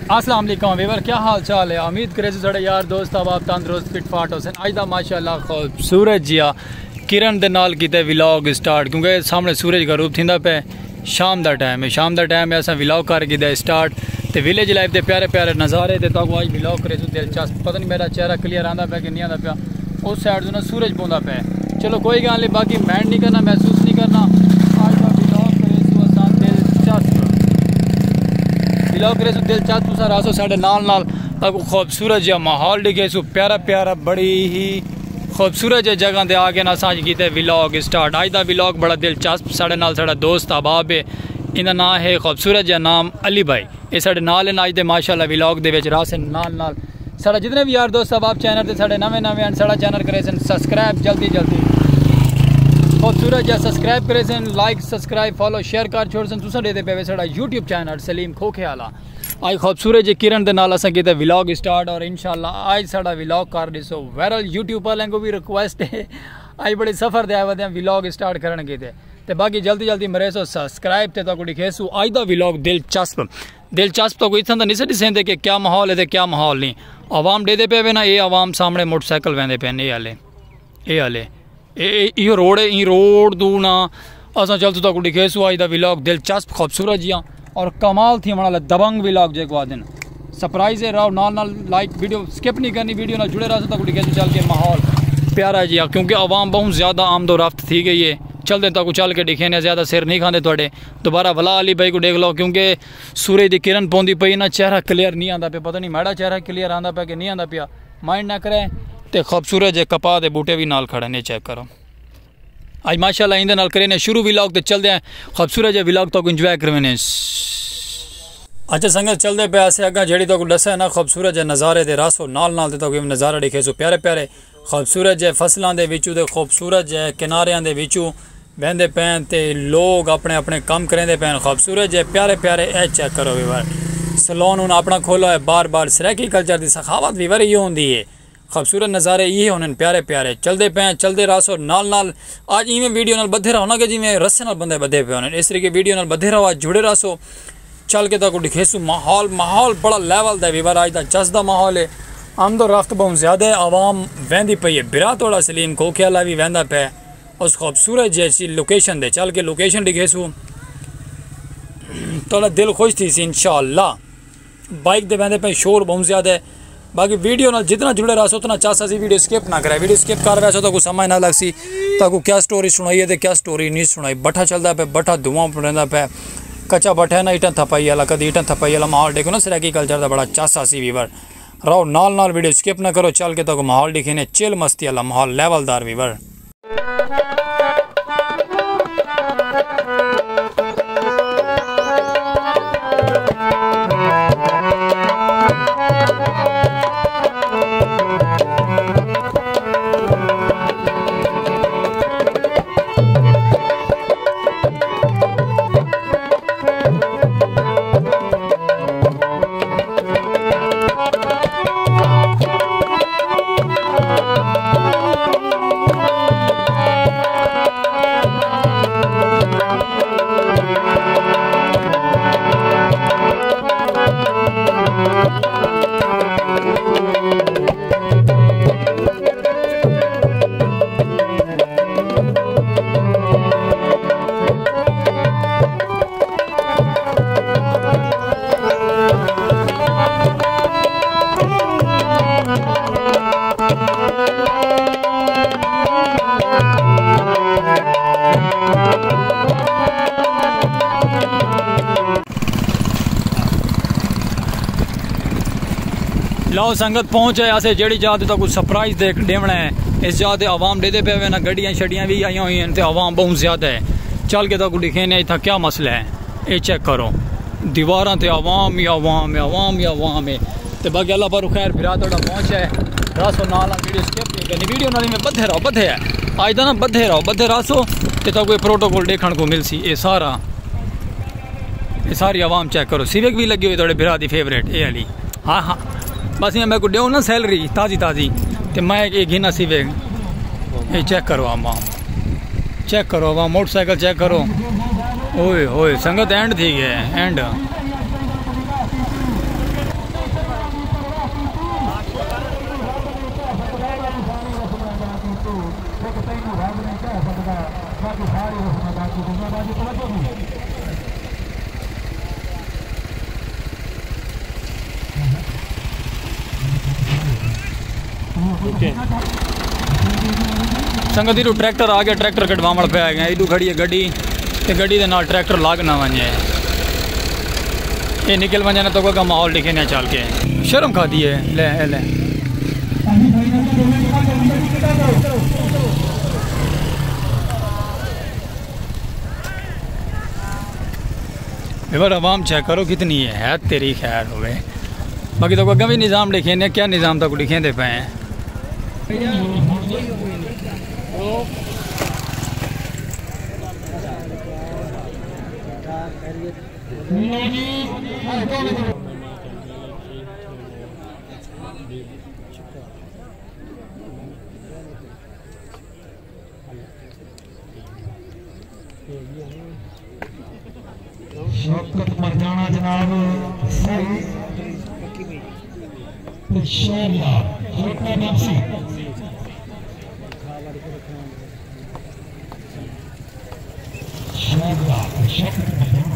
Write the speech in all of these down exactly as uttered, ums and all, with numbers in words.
السلام علیکم ویور، کیا حال چال ہے؟ امید کرے سو ساڑے یار دوست احباب تندرست فٹ فاٹ ہوسن۔ اج دا ماشاءاللہ خوبصورت جیا کرن دے نال کیتے ولاگ سٹارٹ، کیونکہ سامنے سورج غروب تھیندا پے، شام دا ٹائم ہے، شام دا ٹائم ہے، اساں ولاگ کر کیتے سٹارٹ۔ تے ویلیج لائف دے پیارے پیارے نظارے تے تاکو اج ولاگ کرے سو دلچسپ۔ پتہ نہیں میرا چہرہ کلیئر آندا پے کہ نہیں آندا پیا، اس سائیڈ تو نا سورج پوندا پے۔ چلو کوئی گال نہیں، باقی مائنڈ نہیں کرنا، محسوس نہیں کرنا۔ اج دا ولاگ کرے سو اساں دلچسپ، ولاگ کرے سو دلچسپ۔ تساں رہسو ساڈے نال نال، تاکو خوبصورت جیا ماحول ڈکھے سو، پیارا پیارا، بڑی ہی خوبصورت جے جگہ تے آ کے نا اساں اج کیتے ولاگ سٹارٹ۔ اج دا ولاگ بڑا دلچسپ، ساڈے نال ساڈا دوست احباب ہے، ایندا نام ہے، خوبصورت جیا نام علی بھائی۔ اے ساڈے نال ہن اج دے ماشاءاللہ ولاگ دے وچ رہسن نال نال۔ ساڈا جتنے بھی یار دوست احباب چینل تے ساڈے نویں نویں ہن، ساڈا چینل کریسن سبسکرائب جلدی جلدی، خوبصورت جیا سبسکرائب کریسن، لائک، سبسکرائب، فالو، شیئر کر چھوڑسن۔ تساں ڈیدے پے وے ساڈا یوٹیوب چینل سلیم کھوکھے والا۔ اج خوبصورت جے کرن دے نال اساں کیتے ولاگ سٹارٹ، اور انشاءاللہ اج ساڈا ولاگ کر ڈیسو وائرل۔ یوٹیوب والے کو بھی ریکویسٹ ہے، اج بڑے سفر دے آئے ودے ہیں ولاگ سٹارٹ کرن کیتے۔ تے باقی جلدی جلدی مریسو سبسکرائب تے تاکو ڈکھیسو اج دا ولاگ دلچسپ۔ دلچسپ تاکو اتھاں دا نہیں سے ڈسیندے کہ کیا ماحول ہے تے کیا ماحول نہیں۔ عوام ڈیدے پے وے نا، اے عوام سامنے موٹر سائیکل ویندے پے نے، اے والے، اے والے۔ اے، اے، ایہو روڈ ہے، ایں روڈ دو نا اساں چل تو تاکو ڈکھیسو اج دا ولاگ دلچسپ، خوبصورت جیاں اور کمال تھی ونا دبنگ ولاگ جے کو آدن۔ سرپرائز ہے، راو نال نال لائک، ویڈیو سکپ نہیں کرنی، ویڈیو نال جڑے رہسو تاکو ڈکھیسو چل کے ماحول پیارا جیاں، کیونکہ عوام بہت زیادہ آمد و رفت تھی گئی ہے۔ چل دیں تاکو چل کے ڈکھینے، زیادہ سر نہیں کھاندے تہاڈے۔ دوبارہ ولا علی بھائی کو ڈیکھ لو، کیونکہ سورج دی کرن پوندی پئی نا، چہرہ کلیئر نہیں آندا پیا، پتہ نہیں میڈا چہرہ کلیئر آندا پیا کہ نہیں آندا پیا۔ مائنڈ نہ کرے۔ تے خوبصورت جے کپاہ دے بوٹے بھی نال کھڑے نے، چیک کرو۔ اج ماشاءاللہ ایندے نال کرینے شروع ولاگ تے چلدے ہیں خوبصورت جے ولاگ تاکو انجوائے کروینے۔ اچھا سنگت، چلدے پے اسے اگاں جیڑی تاکو ڈسے نا خوبصورت جے نظارے دے راسو نال نال تے تاکو نظارہ ڈکھیسو پیارے پیارے خوبصورت جے فصلاں دے وچوں تے خوبصورت جے کناریاں دے وچوں ویندے پین تے لوگ اپنے اپنے کم کریندے پین۔ خوبصورت جے پیارے پیارے، اے چیک کرو ویور، سلون ہن اپنا کھولا ہے، بار بار سرائیکی کلچر دی سخاوت ویور ایہو ہوندی ہے۔ خوبصورت نظارے ایہے ہونن پیارے پیارے۔ چلدے پئے ہیں، چلدے رہسو نال نال۔ اج ایویں ویڈیو نال بدھے رہو نا کہ جیویں رسے نال بندے بدھے پئے ہونن، اس طریقے ویڈیو نال بدھے رہو، اج جڑے رہسو۔ چل کے تاکو ڈکھیسو ماحول، ماحول بڑا لیول دا ویور، اج دا چس دا ماحول ہے۔ آمد و رفت بہوں زیادہ ہے، عوام ویندی پئی ہے۔ برا توڑا سلیم کھوکھے والا وی ویندا پئے اس خوبصورت جیسی لوکیشن دے۔ چل کے لوکیشن ڈکھیسو، توڑا دل خوش تھی سی انشاءاللہ۔ بائیک دے ویندے پئے، شور بہوں زیادہ ہے۔ باقی ویڈیو نال جتنا جڑے رہسو اتنا چس آسی۔ ویڈیو سکپ نہ کرے، ویڈیو سکپ کر ویسو تاکو سمجھ نہ لگ سی تاکو کیا سٹوری سنائی ہے تے کیا سٹوری نہیں سنائی۔ بٹھا چلدا پئے، بٹھا دھواں پڑیندا پئے، کچا بٹھا ہے نا، ایٹاں تھپائی والا، کدی ایٹاں تھپائی والا ماحول ڈیکھو نا، سرائیکی کلچر دا بڑا چس آسی ویور۔ رہو نال نال، ویڈیو سکپ نہ کرو، چل کے تاکو ماحول ڈکھینے، چل مستی والا ماحول، لیول دار ویور۔ لو سنگت، پہنچ آئے اسے جیڑی جا تے تاکو سرپرائز دے ڈیونا ہے۔ اس جا تے عوام ڈیدے پے ہوئے نا، گڈیاں شڈیاں وی آئیاں ہوئی ہیں تے عوام بہت زیادہ ہے۔ چل کے تاکو ڈکھینے اتھا کیا مسئلہ ہے، اے چیک کرو، دیواراں تے عوام ہی عوام ہے، عوام ہی عوام ہے۔ تے باقی اللہ پاروں خیر، بھرا تہاڈا پہنچ ہے۔ راسو نال نال ویڈیو سکپ نہیں کرنی، ویڈیو نال میں بدھے رہو، بدھے ہے۔ اج دا نا بدھے رہو، بدھے راسو تے تاکو اے پروٹوکول ڈیکھن کو مل سی۔ اے سارا، اے ساری عوام چیک کرو، سیوک بھی لگی ہوئی تہاڈے بھرا دی فیوریٹ اے علی۔ ہاں ہاں، بس یہ میرے کو دیو نا سیلری تازی تازی، تے میں یہ گھنا سیوک۔ یہ چیک کرو عوام، چیک کرو عوام، موٹر سائیکل چیک کرو۔ اوئے ہوئے سنگت، اینڈ تھی گئے، اینڈ۔ ہک تینوں رب نہیں کہہ سڳدا، باقی سارے اس میں باقی دنیا باقی توجہ دی۔ اوکے۔ سنگت، ایݙو ٹریکٹر آ ڳیا، ٹریکٹر کڈھواوݨ پیا ڳئے۔ ایݙو کھڑی ہے گݙی تے گݙی دے نال ٹریکٹر لڳ نہ ونڄے۔ اے نکل ونڄے نہ تاں کوئی ماحول ݙکھیندے چل کے۔ شرم کھادی ہے، لے، اے لے۔ اے وار عوام چیک کرو کتنی ہے، ہے تیری خیر ہوئے۔ باقی تاں کوئی اڳاں وی نظام ݙکھیندے، کیا نظام تاں کوئی ݙکھیندے پئے ہیں۔ شوکت مرجانا جناب، صحیح تے شہریار، شوکت نفسی۔ شہریار، شوکت مرجانا۔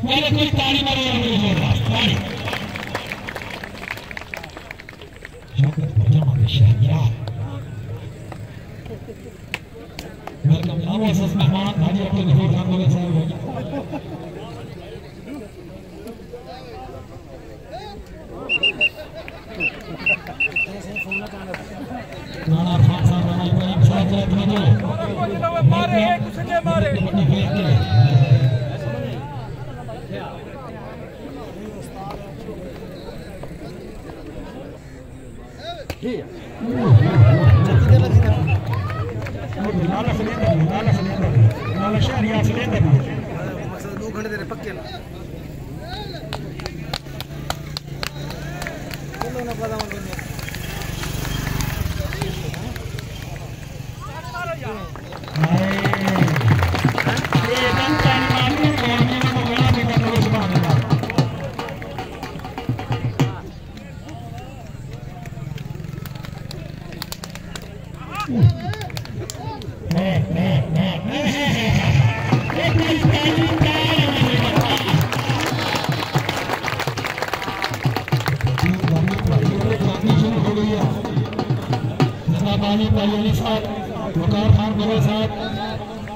پہلے کوئی تالی مارو، تالی۔ شوکت بھٹو ہمارے شہریار۔ ویلکم جناب، معزز مہمان حاجی عبدالغفور خان بلوچ صاحب۔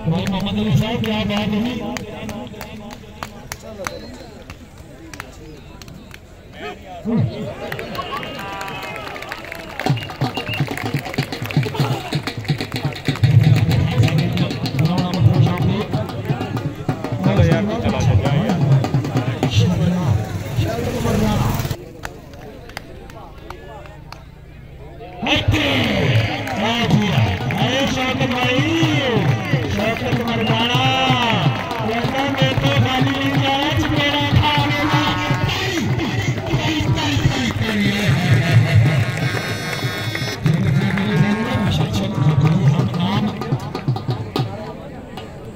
بھائی محمد علی صاحب، کیا بات ہے۔ اچھے، آ جی آ۔ اے شوکت بھائی، شوکت مردانہ، لگدا میں تو خالی نہیں جانا، چپیڑا کھا لینا۔ تائی، تائی، تائی، تائی، تائی۔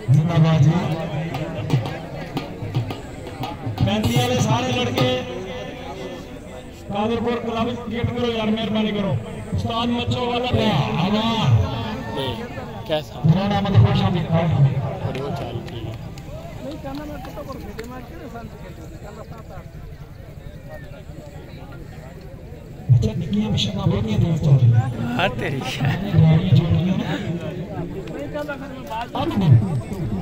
زندہ باد جی۔ مہندی والے سارے لڑکے۔ قادر پور کلب وچ گفٹ کرو یار، مہربانی کرو۔ استاد مچو والا پہ آوار۔ کیسا؟ میرا نام ہے خوش آمدید۔ اور وہ چال ٹھیک ہے۔ اچھا، نکیاں مشیناں بہتیاں دیر تو۔ ہاں، تیری۔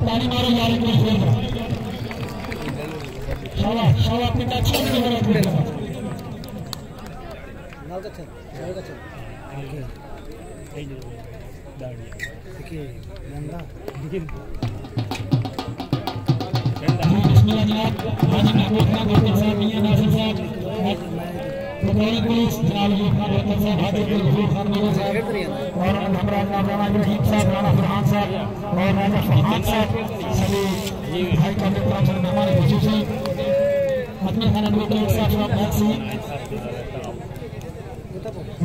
تالی مارو یار، ایک بار پھر۔ شاباش، شاباش، اپنی ٹچ کو بھی ضرورت ہے۔ نال کتھے؟ نال کتھے؟ اوکے۔ بسم اللہ جناب، حاجی محمود خان بھٹو صاحب، میاں ناصر صاحب، پٹواری پولیس، جناب ایوب خان بھٹو صاحب، حاجی عبدالغفور خان بھٹو صاحب، اور ہمراہ جناب رانا ابراہیم صاحب، رانا فرحان صاحب اور راجہ فرحان صاحب، سبھی بھائی کا احترام سے مہمان خصوصی، اجمل خان ایڈووکیٹ صاحب، صاحب، بہت سی۔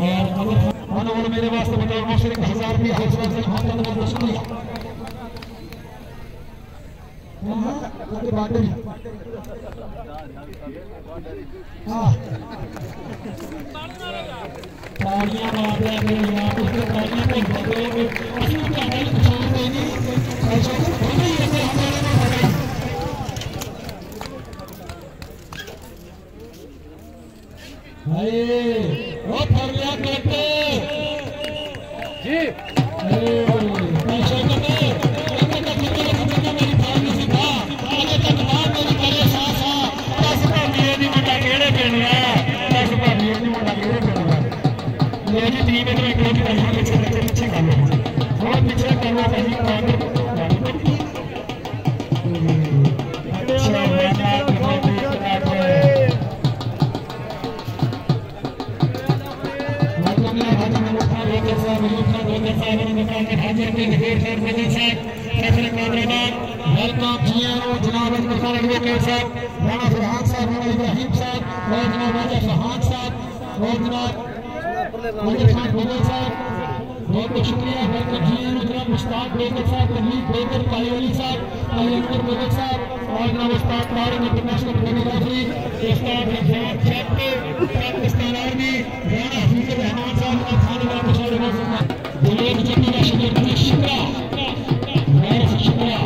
اور اگر انہوں نے میرے واسطے بطور مشرق ہزار روپیہ حوصلہ افزائی بہت بہت شکریہ۔ ہاں، ہاں، بارڈر۔ تاڑیاں مار دیا کرو یار، اس کو تاڑیاں تو بولو۔ اسی کو کیا نہیں پچھاڑ رہے نہیں۔ ایسا تو بولو ہی ایسے ہمارے میں بتائیں۔ ہائے، او پھریا کٹے۔ جی۔ اے، پیسے کٹے۔ اگے تک میری فارم نہیں تھا۔ اگے تک ماں میری کرے سا سا۔ دس بھابی اے نہیں منڈا کیڑے پنڈ دا۔ دس بھابی اے نہیں منڈا کیڑے پنڈ دا۔ میری ٹیم اچ ایک لوگ نہیں، پیچھے، پیچھے، پیچھے کر لو۔ اور پیچھے کر لو، کہیں کام۔ ویلکم، جی آئیو جناب، عمر خان ایڈووکیٹ صاحب، رانا فرحان صاحب، رانا ابراہیم صاحب، اور جناب راجہ فرحان صاحب، اور جناب عمر خان بھگت صاحب۔ بہت بہت شکریہ، بہت بہت جی آئیاں جناب مشتاق بیگم صاحب، تکلیف بیگم، کالی علی صاحب، علی اکبر بیگم صاحب اور جناب استاد طارق انٹرنیشنل فوٹوگرافی، استاد رمضان چک، پاکستان آرمی، رانا حفیظ الرحمان صاحب اور خان اللہ بشار بلوچ جنگی کا شکر، شکریہ، بہت شکریہ۔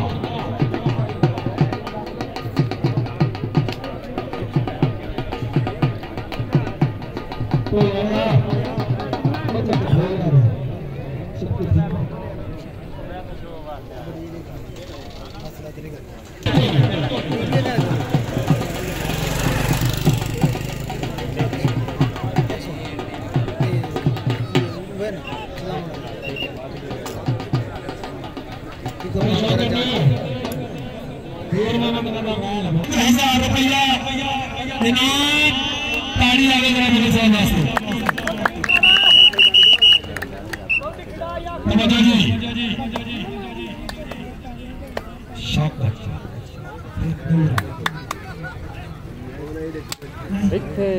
ہزار روپیہ انعام، تاڑی آوے ذرا میرے ساتھ واسطے۔ توجہ جی۔ شاباش۔ اتھے۔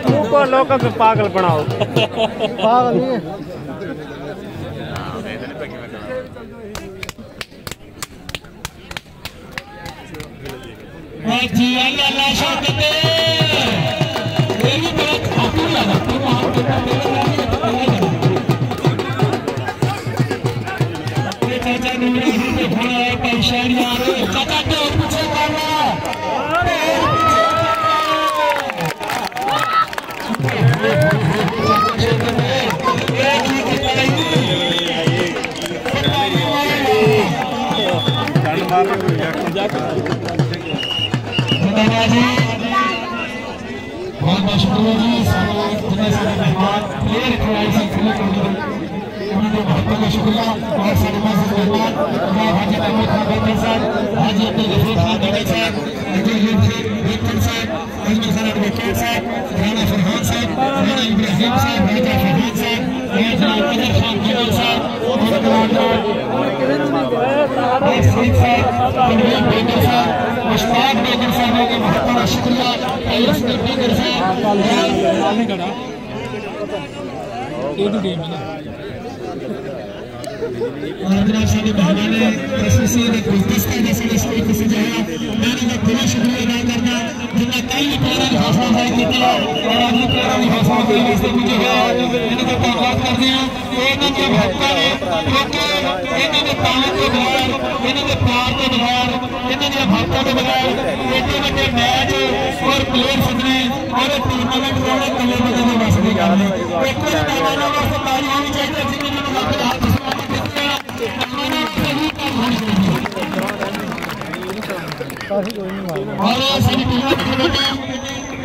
اوپر لوکاں کوں پاگل بݨاؤ۔ پاگل نہیں ہے۔ جی اللہ اللہ شوکت۔ یہ بھی بڑا خاتون لگا۔ چاچا نور احمد بھولا ہے، پریشانی آ رہی ہے۔ چاچا کے پیچھے کرنا۔ بہت بہت شکریہ جی، سارے جتنے سارے مہمان، پلیئر کھلاڑی سن، کھلے کھلے، انہاں دے بہت بہت شکریہ۔ اور سارے معزز مہمان، جناب حاجی محمود خان بھٹو صاحب، حاجی عبدالغفور خان بھٹو صاحب، عبدالغفور صاحب، اجمل خان ایڈووکیٹ صاحب، رانا فرحان صاحب، رانا ابراہیم صاحب، راجہ فرحان صاحب، اور جناب اظہر خان جمل صاحب، اور جناب عارف سعید صاحب، تنویر بیکر صاحب، مشتاق بیکر صاحب، انہاں دا بہت بڑا شکریہ، ایس بی بیکر صاحب، اور جناب ساݙے مہمان خصوصی دے گلدستہ دے سارے سارے کسے جایا، میں انہاں دا دلی شکریہ ادا کردا، جنہاں کئی پلیئراں دی حوصلہ افزائی کیتی ہے اور اڄ وی پلیئراں دی حوصلہ افزائی واسطے پڄے ہوئے ہیں۔ انہاں دا دھنیواد کردے ہیں کہ انہاں دیاں محبتاں نے، کیونکہ انہاں دے تعاون دے بغیر، انہاں دے پیار دے بغیر، انہاں دیاں محبتاں دے بغیر ایڈے وݙے میچ اور پلیئر سدھنے اور ٹورنامنٹ کراوݨے کلے بندے دے وس دی ڳالھ نہیں۔ ایک واری مہماناں واسطے تاڑی ہونی چاہیے، جنہاں نے اپݨے ہتھ سلامت کیتے ہیں۔ مہماناں واسطے وی تاڑی ہونی چاہیے۔ اور ساݙی ٹیم دی کمیٹی،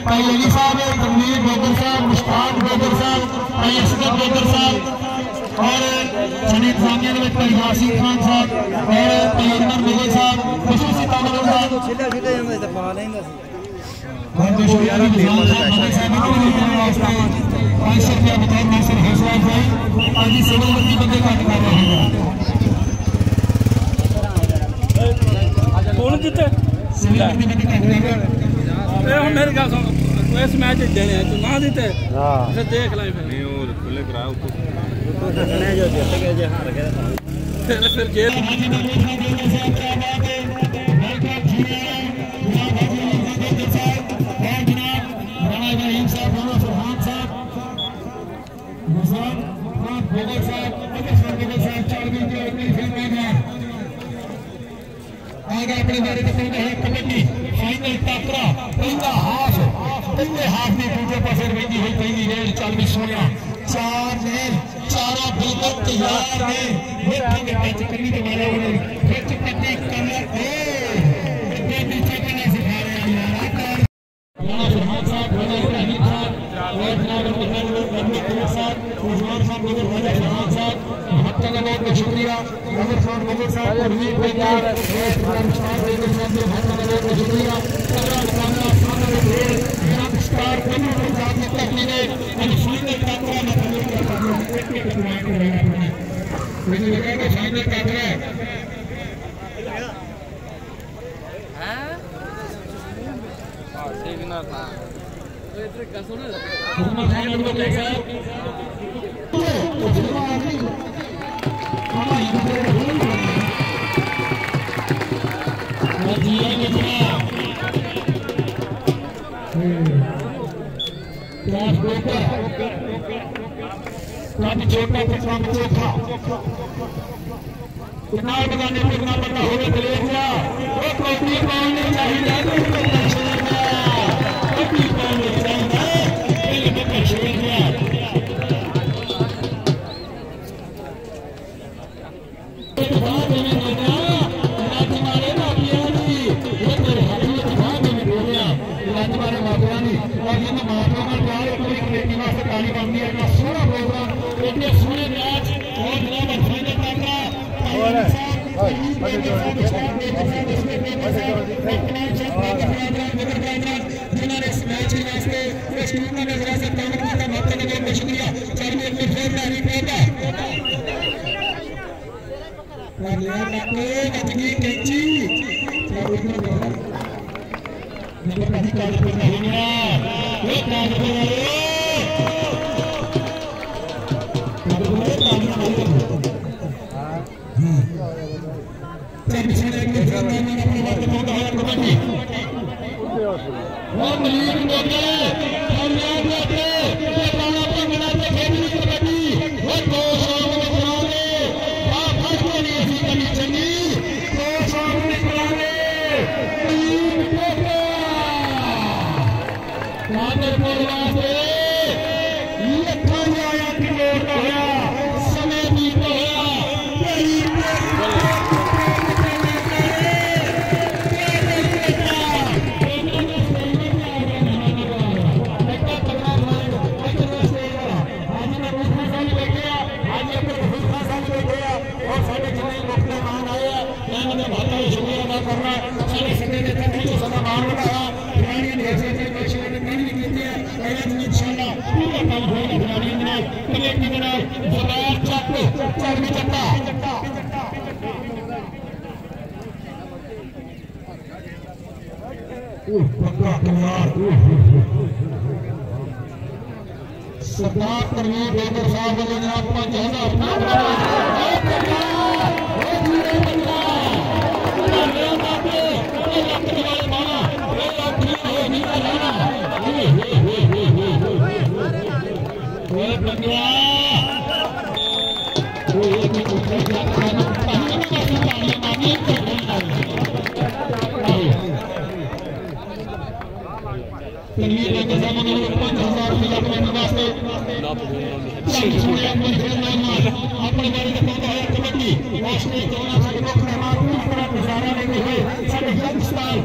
بھائی علی صاحب، تنویر گوگر صاحب، مشتاق گوگر صاحب، بھائی اصغر گوگر صاحب اور ساݙی انتظامیہ دے وچ بھائی یاسین خان صاحب اور بھائی عمر مغل صاحب، خصوصی طور تے اور جو شکریہ علی رضوان صاحب، مغل صاحب انہوں نے واسطے پانچ سو روپیہ بطور ناصر حوصلہ افزائی، تاکہ سول ورزی بندے گھٹ کر رہے ہیں۔ کون جیتے؟ سول ورزی بندے گھٹ کر رہے ہیں۔ اے ہݨ میری ڳالھ سُݨ، توں اِس میچ وچ ݙیݨے ہیں، توں نہ جیتے، ہاں۔ پھر دیکھ لائیں پھر۔ نہیں، وہ کھلے کرا، اس کو پھر، پھر جیتے گئے جی، ہار گئے۔ آگے اپݨے بارے تے پہنچا ہے کبڈی فائنل ٹاکرا، پہلا ہاف، پہلے ہاف دی ݙوجھے پاسے ویندی ہوئی پہلی ریڈ، چل وی سوہݨیا، چار نے، چاراں بالکل تیار نے، مٹھی دے ٹچ کرنی تے مارا انہوں نے، وچ پٹی کمر اے، اے نیچے کنے سکھا رہے ہیں یار۔ رانا فرحان صاحب، رانا ابراہیم صاحب، اور جناب عبداللہ عبداللہ صاحب، عثمان صاحب، مغل خواجہ فرحان صاحب، ہفتہ کا بہت بہت شکریہ۔ عمر خان مغل صاحب، پروین پنجاب، اور اسلام صاحب، عمر صاحب کے ہفتہ کا بہت بہت شکریہ۔ پہلا مقابلہ سامنے رکھے، یانگ اسٹار، عمر خان صاحب کی تکلیفیں، اور فائنل ٹاکرا میں پروین کا ساتھ ایک ایک پوائنٹ رہنا پڑا۔ لیکن یہ کہ فائنل ٹاکرا ہے۔ کتنا بندہ نے پھرنا بندہ ہوے دلیر جا، وہ کوٹی پاؤں نے چاہیے تو اس کو پچھلے گیا، کوٹی پاؤں نے چاہیے، دل کو پچھلے گیا۔ اتفاق میں بنیا، راجی مارے مافیا جی، یہ میرے حالی اتفاق میں بنیا، راجی مارے مافیا جی، اور یہ تو مافیا کا پیار ہے، پوری کمیٹی واسطے تالی بنتی ہے، اتنا سوہݨا پروگرام، اتنے سوہݨے میچ، اور جناب فائنل ٹاکرا، جنہاں نے اس میچ کے واسطے، اس ٹورنامنٹ واسطے تعاون کیتا، مقصد ہے کہ شکریہ، چاہیے کہ پھر تحریک ہوتا۔ اور لیا لاکو بچ گئی کینچی۔ نمبر نہیں کاٹ پہ نہیں ہے۔ یہ کاٹ پہ نہیں ہے۔ کاٹ پہ نہیں ہے، کاٹ پہ نہیں ہے۔ ہاں۔ نادر پور واسطے لکھاں دی آیات دی لوڑ نہ ہویا، سمے دی نہ ہویا، بڑی اور ساݙے جتنے مختلف مہمان آئے ہیں، میں انہاں دا بہت بہت شکریہ ادا کرنا۔ ساݙے سدھے دے تھرو جو ساݙا مان ودھایا، پرانی یونیورسٹی دے بچے نے محنت کیتی ہے، اور اڄ انشاءاللہ پورا کم ہوئے گا پرانی دے نال، کمیٹی دے نال، زبیر چک، چرمی چٹا۔ اوہ، پکا تیار۔ اوہ، اوہ، اوہ، اوہ۔ سردار پروین گوگر صاحب ولوں جناب پنج ہزار روپے۔ اوہ، بندہ۔ تنویر نے قسم انہوں نے پنج ہزار روپیہ اپنے واسطے۔ چند سونے اپنے فیلڈ لائن نال اپنے بارے تے پہنچا ہے کبڈی۔ راشٹری کھیڈاں ساڈے ملک دے نال پوری طرح گزارا لیندے ہوئے ساڈے یوتھ اسٹار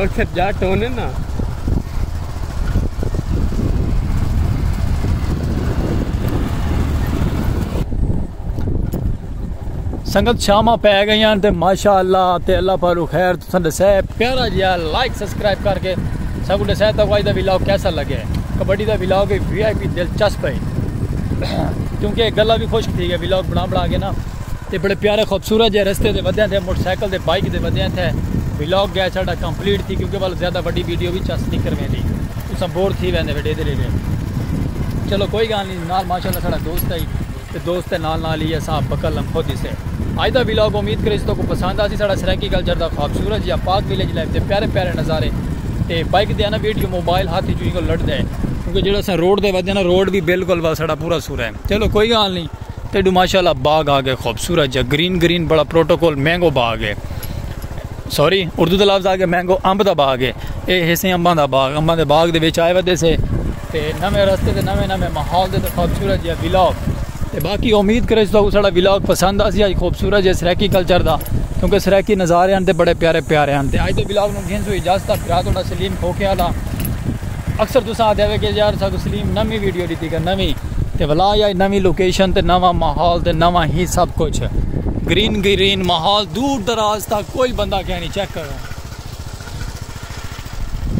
اتھے جٹ ہونے نا۔ سنگت، شاماں پے گئیاں تے ماشاء اللہ تے اللہ پاروں خیر۔ تساں ݙسے پیارا جیہا لائک سبسکرائب کر کے ساکوں ݙسے تاکوں اڄ دا ولاگ کیسا لڳے۔ کبڈی دا ولاگ ہے، وی آئی پی دلچسپ ہے، کیونکہ گلا بھی خشک تھی گیا ولاگ بݨا بݨا کے نا۔ تے بڑے پیارے خوبصورت جے رستے دے ودیاں تھے، موٹر سائیکل دے، بائیک دے ودیاں تھے۔ ولاگ گیا ساڈا کمپلیٹ تھی، کیونکہ ول زیادہ وڈی ویڈیو بھی چس نہیں کرویندی، تساں بور تھی ویندے وے ݙیہدے ݙیہدے۔ چلو کوئی گال نہیں، نال ماشاءاللہ ساڈا دوست ہے تے دوست دے نال نال ہی اساں بکل ہم خود ہی سے۔ اج دا ولاگ امید کرے تہاکوں پسند آسی۔ ساڈا سرائیکی کلچر دا خوبصورت جیہا پاک ولیج لائف دے پیارے پیارے نظارے تے بائیک دے نا ویڈیو موبائل ہاتھ وچ کو لڑدا ہے، کیونکہ جیڑھا اساں روڈ دے ودے نا، روڈ بھی بالکل ول ساڈا پورا سورا ہے۔ چلو کوئی گال نہیں۔ تے ݙو ماشاءاللہ باغ آ گئے خوبصورت جا گرین گرین، بڑا پروٹوکول مینگو باغ ہے۔ سوری، اردو دا لفظ آ گیا مینگو، امب دا باغ ہے۔ اے ہیسے امباں دا باغ، امباں دے باغ دے وچ آئے ودے سے۔ تے نویں رستے تے نویں نویں ماحول دے تے خوبصورت جا ولاگ۔ تے باقی امید کرے تہاکوں ساڈا ولاگ پسند آسی اج خوبصورت جے سرائیکی کلچر دا، کیونکہ سرائیکی نظارے ہن تے بڑے پیارے پیارے ہن۔ تے اج دے ولاگ نوں گھنسوں اجازت، بھرا تہاڈا سلیم کھوکھے والا۔ اکثر تساں آہدے ہوے کہ یار ساکوں سلیم نویں ویڈیو ݙتی کر، نویں تے ولا یا نویں لوکیشن تے نواں ماحول تے نواں ہی سب کچھ، گرین گرین ماحول، دور دراز تک کوئی بندہ کہیں نہیں، چیک کرو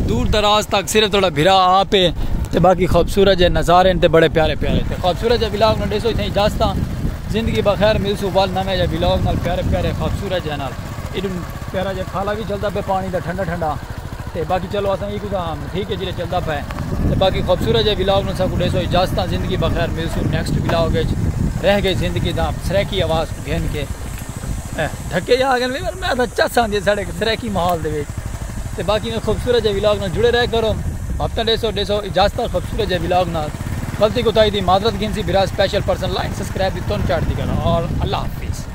دور دراز تک صرف تہاڈا بھرا آپ ہے۔ تے باقی خوبصورت جے نظارے ہن تے بڑے پیارے پیارے۔ تے خوبصورت جے ولاگ نوں ݙیسو اتھیں اجازتاں۔ زندگی بخیر ملسوں ول نویں جے ولاگ نال، پیارے پیارے خوبصورت جے نال۔ ایڈو پیارا جے کھالا بھی چلدا پئے پانی دا ٹھنڈا ٹھنڈا۔ تے باقی چلو اساں ایکوں تاں ٹھیک ہے جیڑھے چلدا پئے۔ تے باقی خوبصورت جے ولاگ نوں ساکوں ݙیسو اجازتاں۔ زندگی بخیر ملسوں نیکسٹ ولاگ وچ۔ رہ گئی زندگی دا سرائیکی آواز کوں گھن کے۔ اے، دھکے جا آ ڳئے، پر میں تاں چس آندی ہے ساڈے سرائیکی ماحول دے وچ۔ تے باقی میں خوبصورت جے ولاگ نال جڑے رہ کرو۔ ہفتہ ݙیسو، ݙیسو اجازتاں خوبصورت جے ولاگ نال۔ غلطی کوتاہی دی معذرت گھنسی، بھرا سپیشل پرسن لائک سبسکرائب دی تن چاڑھدی کرو اور اللہ حافظ۔